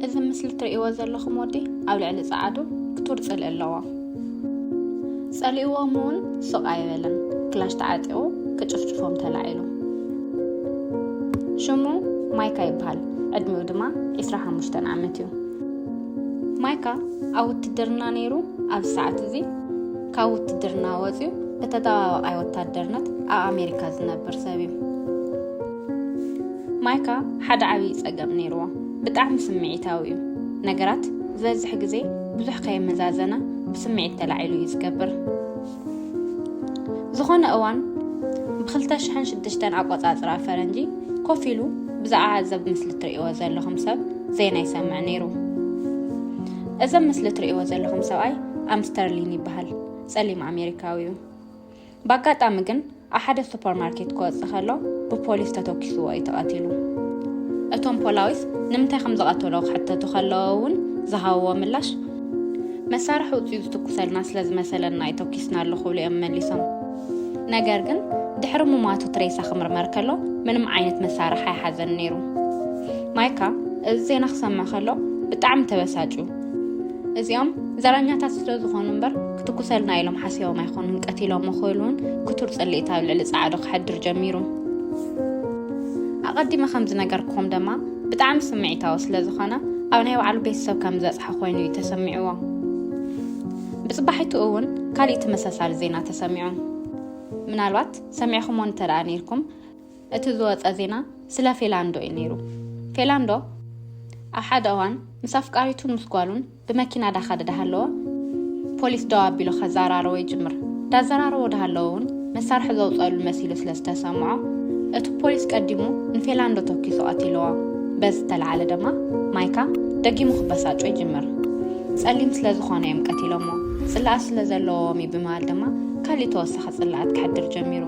እዚ ምስሊ እትርእይዎ ዘለኹም ወዲ ኣብ ልዕሊ ጸዓዱ ክቱር ጽልኢ ኣለዎ። ጸሊእዎም እውን ስቕ ኣይበለን። ክላሽ ተዓጢቑ ክጭፍጭፎም ተላዒሉ። ሽሙ ማይካ ይበሃል። ዕድሚኡ ድማ ዕስራን ሓሙሽተን ዓመት እዩ። ማይካ ኣብ ውትድርና ነይሩ። ኣብዚ ሰዓት እዚ ካብ ውትድርና ወፂኡ ብተጠባባቓይ ወታደርነት ኣብ ኣሜሪካ ዝነብር ሰብ እዩ። ማይካ ሓደ ዓብዪ ጸገም ነይርዎ። ብጣዕሚ ስምዒታዊ እዩ። ነገራት ዝበዝሕ ግዜ ብዙሕ ከየመዛዘነ ብስምዒት ተላዒሉ እዩ ዝገብር። ዝኾነ እዋን ብኽልተ ሽሕን ሽዱሽተን ኣቆጻጽራ ፈረንጂ ኮፍ ኢሉ ብዛዕባ እዚ ኣብ ምስሊ እትርእይዎ ዘለኹም ሰብ ዜና ይሰምዕ ነይሩ። እዚ ኣብ ምስሊ እትርእይዎ ዘለኹም ሰብኣይ ኣምስተርሊን ይበሃል። ጸሊም ኣሜሪካዊ እዩ። ብኣጋጣሚ ግን ኣብ ሓደ ሱፐርማርኬት ክወጽእ ከሎ ብፖሊስ ተተኲስዎ እዩ ተቐቲሉ። እቶም ፖላዊስ ንምንታይ ከም ዝቐተሎ ክሕተቱ ከለዉ እውን ዝሃብዎ ምላሽ፣ "መሳርሒ ውጽኡ ዝትኩሰልና ስለ ዝመሰለና እዩ ተኲስናሉ" ክብሉ እዮም መሊሶም። ነገር ግን ድሕሪ ምሟቱ እቲ ሬሳ ክምርመር ከሎ ምንም ዓይነት መሳርሒ ኣይሓዘን ነይሩ። ማይካ እዚ ዜና ክሰምዕ ከሎ ብጣዕሚ ተበሳጭዩ። "እዚኦም ዘረኛታት ስለ ዝኾኑ እምበር ክትኩሰልና ኢሎም ሓሲቦም ኣይኮኑን፣ ቀቲሎሞ" ክብል እውን ክቱር ጽልኢት ኣብ ልዕሊ ጸዓዱ ከሕድር ጀሚሩ። ኣቐዲመ ከም ዝነገርኩኹም ድማ ብጣዕሚ ስምዒታዊ ስለ ዝኾነ ኣብ ናይ ባዕሉ ቤተሰብ ከም ዝበጽሐ ኮይኑ እዩ ተሰሚዕዎ። ብጽባሒቱ እውን ካሊእ ተመሳሳሊ ዜና ተሰሚዑ። ምናልባት ሰሚዕኹምዎ እንተ ደኣ ነይርኩም፣ እቲ ዝወጸ ዜና ስለ ፌላንዶ እዩ ነይሩ። ፌላንዶ ኣብ ሓደ እዋን ምስ ኣፍቃሪቱን ምስ ጓሉን ብመኪና ዳኸደ ዳሃለወ፣ ፖሊስ ደው ኣቢሉ ከዘራርቦ ይጅምር። ዳዘራረቦ ዳሃለወ እውን መሳርሒ ዘውጸሉ መሲሉ ስለ ዝተሰምዖ፣ እቲ ፖሊስ ቀዲሙ ንፌላንዶ ተኪሱ ቀቲልዎ። በዚ ዝተለዓለ ድማ ማይካ ደጊሙ ክበሳጮ ይጅምር። ጸሊም ስለ ዝኾነ እዮም ቀቲሎሞ፣ ጽልኣት ስለ ዘለዎም እዩ ብምባል ድማ ካሊእ ተወሳኺ ጽልኣት ከሕድር ጀሚሩ።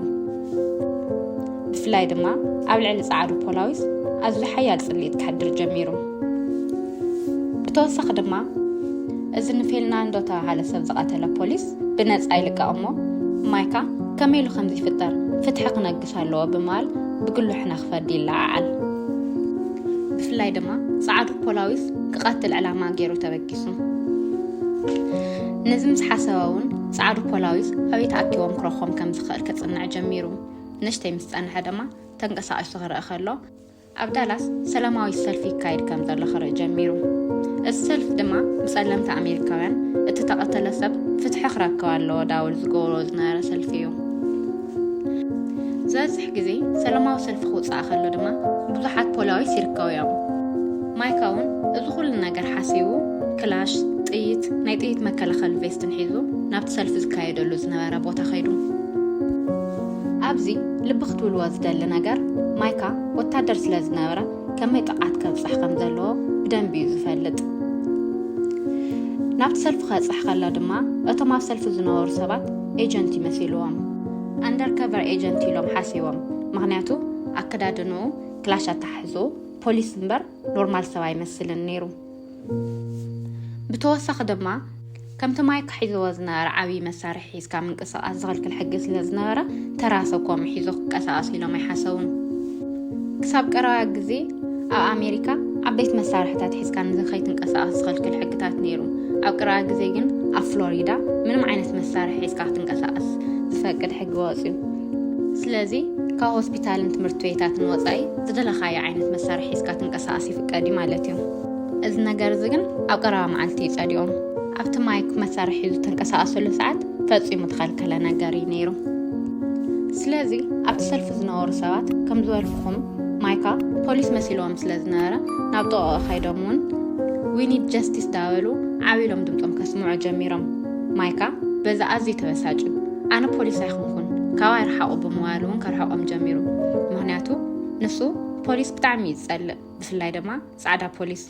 ብፍላይ ድማ ኣብ ልዕሊ ጸዓዱ ፖላዊስ ኣዝዩ ሓያል ጽልኢት ከሕድር ጀሚሩ። ብተወሳኺ ድማ እዚ ንፌርናንዶ ተባሃለ ሰብ ዝቐተለ ፖሊስ ብነጻ ይልቀቕ እሞ፣ ማይካ ከመይ ኢሉ ከምዚ ይፍጠር፣ ፍትሒ ክነግስ ኣለዎ ብምባል ብግሉ ሕነ ክፈዲ ይለዓዓል። ብፍላይ ድማ ጸዓዱ ፖላዊስ ክቐትል ዕላማ ገይሩ ተበጊሱ። ነዚ ምስ ሓሰበ እውን ጸዓዱ ፖላዊስ ኣበይ ተኣኪቦም ክረኽቦም ከም ዝኽእል ክጽንዕ ጀሚሩ። ንእሽተይ ምስ ጸንሐ ድማ ተንቀሳቒሱ ክረአ ከሎ፣ ኣብ ዳላስ ሰላማዊ ሰልፊ ይካየድ ከም ዘሎ ክርኢ ጀሚሩ። እዚ ሰልፊ ድማ ብጸለምቲ ኣሜሪካውያን እቲ ተቐተለ ሰብ ፍትሒ ክረክብ ኣለዎ ዳብል ዝገብሮ ዝነበረ ሰልፊ እዩ። ዝበዝሕ ግዜ ሰላማዊ ሰልፊ ክውጻእ ከሎ ድማ ብዙሓት ፖላዊስ ይርከቡ እዮም። ማይካ እውን እዚ ኩሉ ነገር ሓሲቡ ክላሽ፣ ጥይት፣ ናይ ጥይት መከላኸሊ ቬስትን ሒዙ ናብቲ ሰልፊ ዝካየደሉ ዝነበረ ቦታ ከይዱ። ኣብዚ ልቢ ክትብልዎ ዝደሊ ነገር፣ ማይካ ወታደር ስለ ዝነበረ ከመይ ጥቕዓት ከብጽሕ ከም ዘለዎ ብደንቢ እዩ ዝፈልጥ። ናብቲ ሰልፊ ከብጽሕ ከሎ ድማ እቶም ኣብ ሰልፊ ዝነበሩ ሰባት ኤጀንት ይመሲልዎም። ኣንደርከቨር ኤጀንት ኢሎም ሓሲቦም። ምኽንያቱ ኣከዳድንኡ፣ ክላሽ ኣተሓሕዝኡ ፖሊስ እምበር ኖርማል ሰብ ኣይመስልን ነይሩ። ብተወሳኺ ድማ ከምቲ ማይክ ሒዝዎ ዝነበረ ዓብዪ መሳርሒ ሒዝካ ምንቅስቓስ ዝኽልክል ሕጊ ስለ ዝነበረ፣ ተራ ሰብ ከምኡ ሒዙ ክንቀሳቐስ ኢሎም ኣይሓሰቡን። ክሳብ ቀረባ ግዜ ኣብ ኣሜሪካ ዓበይቲ መሳርሕታት ሒዝካ ንዘ-፣ ከይትንቀሳቐስ ዝኽልክል ሕግታት ነይሩ። ኣብ ቀረባ ግዜ ግን ኣብ ፍሎሪዳ ምንም ዓይነት መሳርሒ ሒዝካ ክትንቀሳቐስ ዝፈቅድ ሕጊ ወፂኡ። ስለዚ ካብ ሆስፒታልን ትምህርቲ ቤታትን ወፃኢ ዝደለኻዮ ዓይነት መሳርሒ ሒዝካ ትንቀሳቐስ ይፍቀድ እዩ ማለት እዩ። እዚ ነገር እዚ ግን ኣብ ቀረባ መዓልቲ እዩ ጸዲቑ። ኣብቲ ማይክ መሳርሒ ሒዙ ተንቀሳቐሰሉ ሰዓት ፈጺሙ ተኸልከለ ነገር እዩ ነይሩ። ስለዚ ኣብቲ ሰልፊ ዝነበሩ ሰባት ከም ዝበልኩኹም ማይካ ፖሊስ መሲልዎም ስለ ዝነበረ ናብ ጥቕኡ ከይዶም እውን "We need justice" ዳበሉ ዓው ኢሎም ድምጾም ከስምዑ ጀሚሮም። ማይካ በዚ ኣዝዩ ተበሳጭዩ "ኣነ ፖሊስ ኣይኮንኩን፣ ካባይ ርሓቑ" ብምባል እውን ከርሕቖም ጀሚሩ። ምኽንያቱ ንሱ ፖሊስ ብጣዕሚ እዩ ዝጸልእ፣ ብፍላይ ድማ ጻዕዳ ፖሊስ።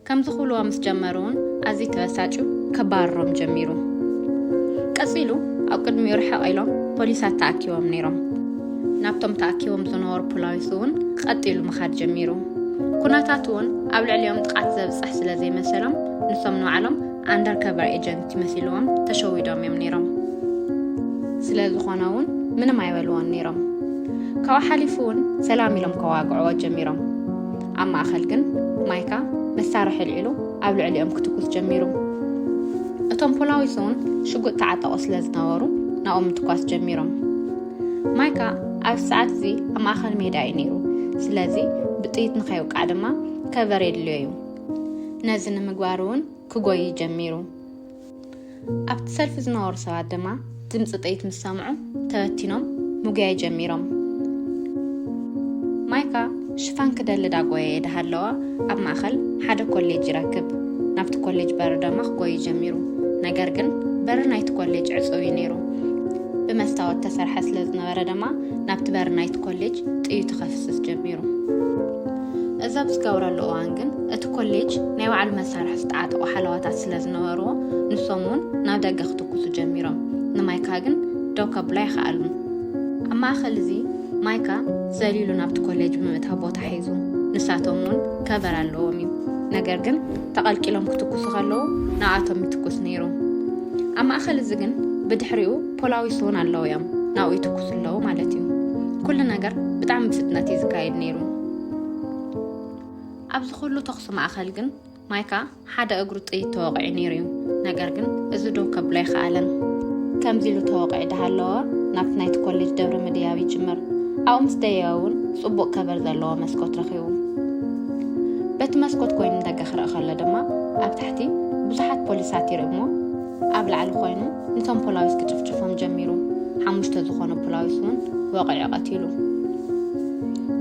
ከምዚ ክብልዎ ምስ ጀመሩ እውን ኣዝዩ ተበሳጭዩ ከባርሮም ጀሚሩ። ቀጺሉ ኣብ ቅድሚኡ ርሕቕ ኢሎም ፖሊሳት ተኣኪቦም ነይሮም። ናብቶም ተኣኪቦም ዝነበሩ ፖላዊስ እውን ቀጥ ኢሉ ምኻድ ጀሚሩ። ኩነታት እውን ኣብ ልዕሊኦም ጥቕዓት ዘብጽሕ ስለ ዘይመሰሎም ንሶም ንባዕሎም ኣንደርከቨር ኤጀንት መሲልዎም ተሸዊዶም እዮም ነይሮም። ስለ ዝኾነ እውን ምንም ኣይበልዎን ነይሮም። ካብኡ ሓሊፉ እውን ሰላም ኢሎም ከዋግዕዎ ጀሚሮም። ኣብ ማእኸል ግን ማይካ መሳርሒ ኣልዒሉ ኣብ ልዕሊኦም ክትኩስ ጀሚሩ። እቶም ፖላዊስ እውን ሽጉጥ ተዓጠቑ ስለ ዝነበሩ ናብኦም ምትኳስ ጀሚሮም። ማይካ ኣብዚ ሰዓት እዚ ኣብ ማእኸል ሜዳ እዩ ነይሩ። ስለዚ ብጥይት ንኸይውቃዕ ድማ ከቨር የድልዮ እዩ። ነዚ ንምግባር እውን ክጎይ ጀሚሩ። ኣብቲ ሰልፊ ዝነበሩ ሰባት ድማ ድምፂ ጥይት ምስ ሰምዑ ተበቲኖም ምጉያይ ጀሚሮም። ማይካ ሽፋን ክደሊ ዳጎየ የድሃለዋ ኣብ ማእኸል ሓደ ኮሌጅ ይረክብ። ናብቲ ኮሌጅ በሪ ድማ ክጎይ ጀሚሩ። ነገር ግን በሪ ናይቲ ኮሌጅ ዕፁው እዩ ነይሩ። ብመስታወት ተሰርሐ ስለ ዝነበረ ድማ ናብቲ በሪ ናይቲ ኮሌጅ ጥይቱ ከፍስስ ጀሚሩ። እዚ ኣብ ዝገብረሉ እዋን ግን እቲ ኮሌጅ ናይ ባዕሉ መሳርሒ ዝተዓጠቑ ሓለዋታት ስለ ዝነበርዎ ንሶም እውን ናብ ደገ ክትኩሱ ጀሚሮም። ንማይካ ግን ደው ከብሎ ኣይኸኣሉን። ኣብ ማእኸል እዚ ማይካ ዘሊሉ ናብቲ ኮሌጅ ብምእታው ቦታ ሒዙ፣ ንሳቶም እውን ከቨር ኣለዎም እዩ። ነገር ግን ተቐልቂሎም ክትኩሱ ከለዉ ንኣቶም ይትኩስ ነይሩ። ኣብ ማእኸል እዚ ግን ብድሕሪኡ ፖላዊስ እውን ኣለዉ እዮም፣ ናብኡ ይትኩሱ ኣለዉ ማለት እዩ። ኩሉ ነገር ብጣዕሚ ብፍጥነት እዩ ዝካየድ ነይሩ። ኣብዚ ኩሉ ተኹሲ ማእኸል ግን ማይካ ሓደ እግሩ ጥይት ተወቒዑ ነይሩ እዩ። ነገር ግን እዚ ደው ከብሎ ኣይኸኣለን። ከምዚ ኢሉ ተወቒዑ ዳሃለወ ናብቲ ናይቲ ኮሌጅ ደብሪ ምድያብ ይጅምር። ኣብኡ ምስ ደየበ እውን ጽቡቕ ከቨር ዘለዎ መስኮት ረኺቡ። በቲ መስኮት ኮይኑ ንደገ ክርኢ ከሎ ድማ ኣብ ታሕቲ ብዙሓት ፖሊሳት ይርኢ እሞ ኣብ ላዕሊ ኮይኑ ንቶም ፖላዊስ ክጭፍጭፎም ጀሚሩ። ሓሙሽተ ዝኾኑ ፖላዊስ እውን ወቒዑ ቀቲሉ።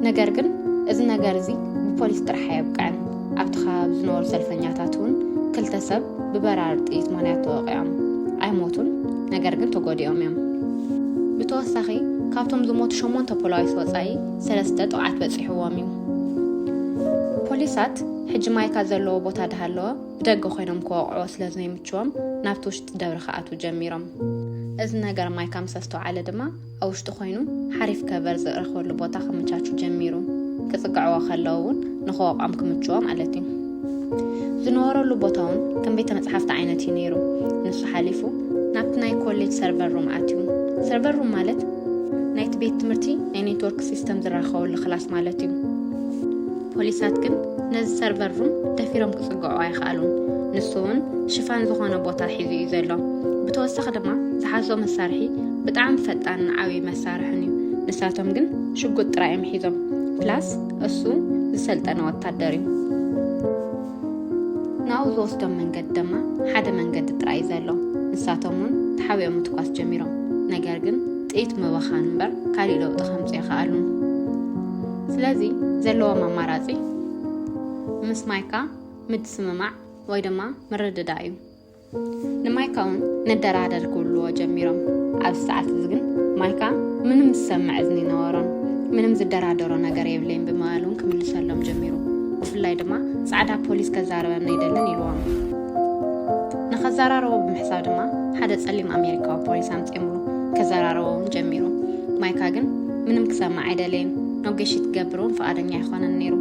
ነገር ግን እዚ ነገር እዚ ብፖሊስ ጥራሕ ኣየብቅዐን። ኣብቲ ከባቢ ዝነበሩ ሰልፈኛታት እውን ክልተ ሰብ ብበራሪ ጥይት ምኽንያት ተወቒዖም ኣይሞቱን፣ ነገር ግን ተጎዲኦም እዮም። ብተወሳኺ ካብቶም ዝሞቱ ሸሞንተ ፖላዊስ ወፃኢ ሰለስተ ጥቕዓት በፂሕዎም እዩ። ፖሊሳት ሕጂ ማይካ ዘለዎ ቦታ ዳሃለወ ብደገ ኮይኖም ክወቕዕዎ ስለ ዘይምችዎም ናብቲ ውሽጢ ደብሪ ክኣትዉ ጀሚሮም። እዚ ነገር ማይካ ምስ ኣስተውዓለ ድማ ኣብ ውሽጢ ኮይኑ ሓሪፍ ከቨር ዝረኽበሉ ቦታ ክምቻቹ ጀሚሩ። ክጽግዕዎ ከለዉ እውን ንኽወቕዖም ክምችዎ ማለት እዩ። ዝነበረሉ ቦታ እውን ከም ቤተ መጽሓፍቲ ዓይነት እዩ ነይሩ። ንሱ ሓሊፉ ናብቲ ናይ ኮሌጅ ሰርቨር ሩም ኣትዩ። ሰርቨር ሩም ማለት ናይቲ ቤት ትምህርቲ ናይ ኔትወርክ ሲስተም ዝራኸበሉ ክላስ ማለት እዩ። ፖሊሳት ግን ነዚ ሰርቨር ሩም ደፊሮም ክጽግዑ ኣይኸኣሉን። ንሱ እውን ሽፋን ዝኾነ ቦታ ሒዙ እዩ ዘሎ። ብተወሳኺ ድማ ዝሓዞ መሳርሒ ብጣዕሚ ፈጣንን ዓብዪ መሳርሕን እዩ። ንሳቶም ግን ሽጉጥ ጥራይ እዮም ሒዞም። ፕላስ እሱ ዝሰልጠነ ወታደር እዩ። ናብኡ ዝወስዶም መንገዲ ድማ ሓደ መንገዲ ጥራይ እዩ ዘሎ። ንሳቶም እውን ተሓቢኦም ምትኳስ ጀሚሮም። ነገር ግን ጥይት ምብኻን እምበር ካሊእ ለውጢ ከምፅእ ይኸኣሉን። ስለዚ ዘለዎም ኣማራፂ ምስ ማይካ ምድስምማዕ ወይ ድማ ምርድዳእ እዩ። ንማይካ እውን ንደራደር ክብልዎ ጀሚሮም። ኣብዚ ሰዓት እዚ ግን ማይካ ምንም ዝሰምዕ እዝኒ ነበሮን። ምንም ዝደራደሮ ነገር የብለይን ብምባል እውን ክምልሰሎም ጀሚሩ። ብፍላይ ድማ ጻዕዳ ፖሊስ ከዛረበኒ ኣይደልን ኢልዎም። ንኸዘራረቦ ብምሕሳብ ድማ ሓደ ጸሊም ኣሜሪካዊ ፖሊስ ኣምጺኦምሉ ከዘራረቦ እውን ጀሚሩ። ማይካ ግን ምንም ክሰምዕ ኣይደለየን። ኖጌሽት ክገብር እውን ፍቓደኛ ኣይኮነን ነይሩ።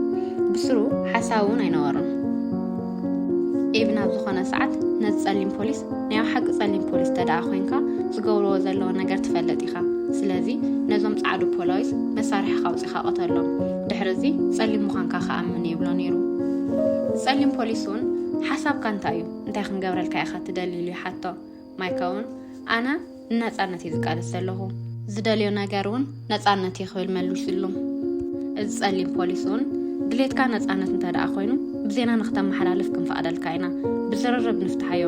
ብስሩ ሓሳብ እውን ኣይነበሮን። ኤቭን ኣብ ዝኾነ ሰዓት ነዚ ጸሊም ፖሊስ ናይ ሓቂ ጸሊም ፖሊስ ተደኣ ኮይንካ ዝገብርዎ ዘለዎ ነገር ትፈልጥ ኢኻ። ስለዚ ነዞም ጻዕዱ ፖላዊስ መሳርሒ ካውጺኻ ቅተሎም። ድሕሪ እዚ ጸሊም ምዃንካ ክኣምን ይብሎ ነይሩ። ጸሊም ፖሊስ እውን ሓሳብካ እንታይ እዩ? እንታይ ክንገብረልካ ኢኻ ትደሊ? ኢሉ ይሓቶ። ማይካ እውን ኣነ ንነጻነት እየ ዝቃለስ ዘለኹ። ዝደልዮ ነገር እውን ነጻነት እየ ክብል መሊሱሉ። እዚ ጸሊም ፖሊስ እውን ድሌትካ ነጻነት እንተ ደኣ ኮይኑ ብዜና ንክተመሓላልፍ ክንፈቕደልካ ኢና። ብዝርርብ ንፍትሓዮ።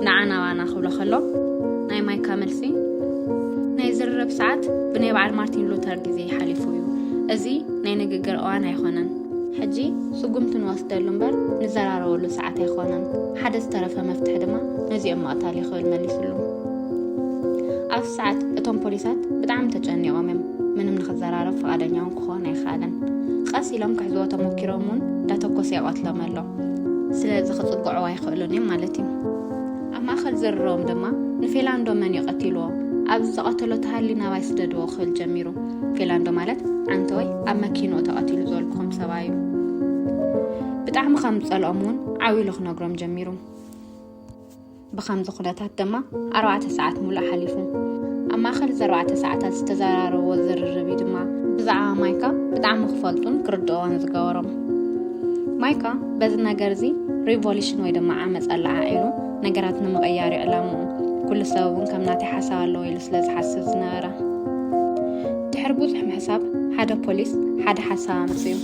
ንዓ ናባና ክብሎ ከሎ ናይ ማይካ መልሲ ናይ ዝርርብ ሰዓት ብናይ በዓል ማርቲን ሉተር ግዜ ሓሊፉ እዩ። እዚ ናይ ንግግር እዋን ኣይኮነን። ሕጂ ስጉምቲ ንወስደሉ እምበር ንዘራረበሉ ሰዓት ኣይኮነን። ሓደ ዝተረፈ መፍትሒ ድማ ነዚኦም ምቕታል እዩ ክብል መሊሱሉ። ኣብዚ ሰዓት እቶም ፖሊሳት ብጣዕሚ ተጨኒቖም እዮም። ምንም ንክዘራረብ ፍቓደኛ እውን ክኾን ኣይከኣለን። ቀስ ኢሎም ክሕዝዎ ተሞኪሮም እውን እንዳተኮሰ ይቐትሎም ኣሎ። ስለዚ ክጽግዕዎ ኣይኽእሉን እዮም ማለት እዩ። ኣብ ማእከል ዝርርቦም ድማ ንፌላንዶ መን እዩ ቀቲልዎ? ኣብዚ ዝቐተሎ ተሃልዩ ናባይ ስደድዎ ክብል ጀሚሩ። ፌላንዶ ማለት ዓንተወይ ኣብ መኪንኡ ተቐቲሉ ዝበልኩኹም ሰብኣይ እዩ። ብጣዕሚ ከም ዝጸልኦም እውን ዓው ኢሉ ክነግሮም ጀሚሩ። ብኸምዚ ኩነታት ድማ ኣርባዕተ ሰዓት ሙሉእ ሓሊፉ። ኣብ ማእከል እዚ ኣርባዕተ ሰዓታት ዝተዘራረብዎ ዝርርብ እዩ ድማ ብዛዕባ ማይካ ብጣዕሚ ክፈልጡን ክርድእዎን ዝገበሮም። ማይካ በዚ ነገር እዚ ሪቮሉሽን ወይ ድማ ዓመፅ ኣለዓዒሉ ነገራት ንምቕያር እዩ ዕላምኡ። ኩሉ ሰብ እውን ከም ናተይ ሓሳብ ኣለዎ ኢሉ ስለ ዝሓስብ ዝነበረ። ድሕሪ ብዙሕ ምሕሳብ ሓደ ፖሊስ ሓደ ሓሳብ ኣምፅኡ።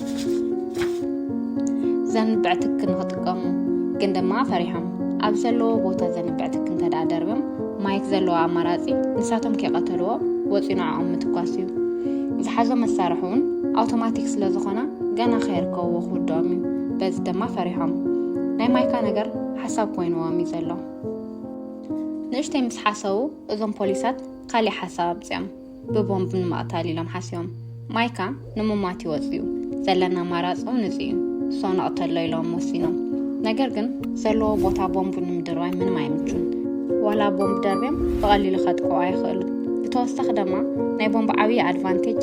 ዘንብዕ ትኪ ንክጥቀሙ ግን ድማ ፈሪሖም። ኣብ ዘለዎ ቦታ ዘንብዕ ትኪ እንተ ደኣ ደርብዮም ማይክ ዘለዎ ኣማራፂ ንሳቶም ከይቀተልዎ ወፂኡ ንዕኦም ምትኳስ እዩ። ዝሓዞ መሳርሒ እውን ኣውቶማቲክ ስለ ዝኾና ገና ከየርከብዎ ክውድኦም እዩ። በዚ ድማ ፈሪሖም። ናይ ማይካ ነገር ሓሳብ ኮይንዎም እዩ ዘሎ። ንእሽተይ ምስ ሓሰቡ እዞም ፖሊሳት ካሊእ ሓሳብ ኣምፅኦም። ብቦምብ ንምቕታል ኢሎም ሓሲቦም። ማይካ ንምሟት ይወፅዩ። ዘለና ኣማራፂ እውን እዚ እዩ። እሶ ንቕተሎ ኢሎም ወሲኖም። ነገር ግን ዘለዎ ቦታ ቦምብ ንምድርባይ ምንም ኣይምቹን። ዋላ ቦምብ ደርብዮም ብቐሊሉ ከጥቅዑ ኣይኽእሉ። ብተወሳኺ ድማ ናይ ቦምብ ዓብዪ ኣድቫንቴጅ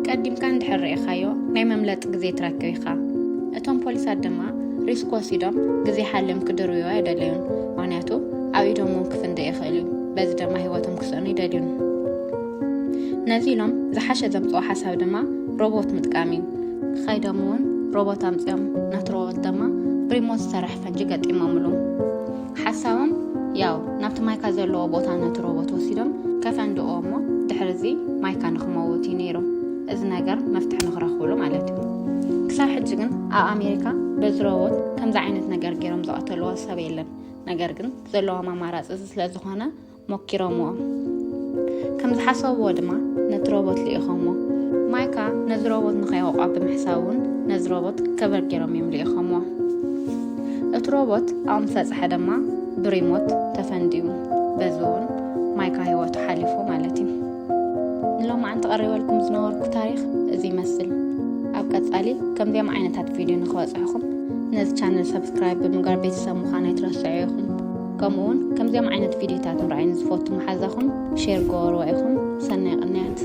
ቀዲምካ እንድሕር ርኢኻዮ ናይ መምለጢ ግዜ ትረክብ ኢኻ። እቶም ፖሊሳት ድማ ሪስክ ወሲዶም ግዜ ሓልዮም ክድርብዩ ኣይደለዩን። ምኽንያቱ ኣብ ኢዶም እውን ክፍንደ ይኽእል እዩ። በዚ ድማ ህይወቶም ክስእኑ ይደልዩን። ነዚ ኢሎም ዝሓሸ ዘምፅኦ ሓሳብ ድማ ሮቦት ምጥቃም እዩ። ከይዶም እውን ሮቦት ኣምፅኦም። ነቲ ሮቦት ድማ ብሪሞት ዝሰርሕ ፈንጂ ገጢሞምሉ። ሓሳቦም ያው ናብቲ ማይካ ዘለዎ ቦታ ነቲ ሮቦት ወሲዶም ከፈንድዎ እሞ ድሕሪ እዚ ማይካ ንክመውት እዩ ነይሩ። እዚ ነገር መፍትሒ ንክረኽብሉ ማለት እዩ። ክሳብ ሕጂ ግን ኣብ ኣሜሪካ በዚ ሮቦት ከምዚ ዓይነት ነገር ገይሮም ዝቐተልዎ ሰብ የለን። ነገር ግን ዘለዎም ኣማራፂ እዚ ስለ ዝኾነ ሞኪሮምዎ። ከም ዝሓሰብዎ ድማ ነቲ ሮቦት ልኢኾምዎ። ማይካ ነዚ ሮቦት ንኸይወቕዖ ብምሕሳብ እውን ነዚ ሮቦት ከበር ገይሮም እዮም ልኢኾምዎ። እቲ ሮቦት ኣብኡ ምስ በፅሐ ድማ ብሪሞት ተፈንድዩ። በዚ እውን ማይካ ህይወቱ ሓሊፉ ማለት እዩ። ንሎማዓንቲ ቀሪበልኩም ዝነበርኩ ታሪኽ እዚ ይመስል። ኣብ ቀፃሊ ከምዚኦም ዓይነታት ቪድዮ ንክበፅሕኹም ነዚ ቻነል ሰብስክራይብ ብምግባር ቤተሰብ ምዃን ኣይትረስዑ ኢኹም። ከምኡ እውን ከምዚኦም ዓይነት ቪድዮታት ምርኣይ ንዝፈቱ መሓዛኹም ሼር ገበርዎ ኢኹም። ሰናይ ቅንያት።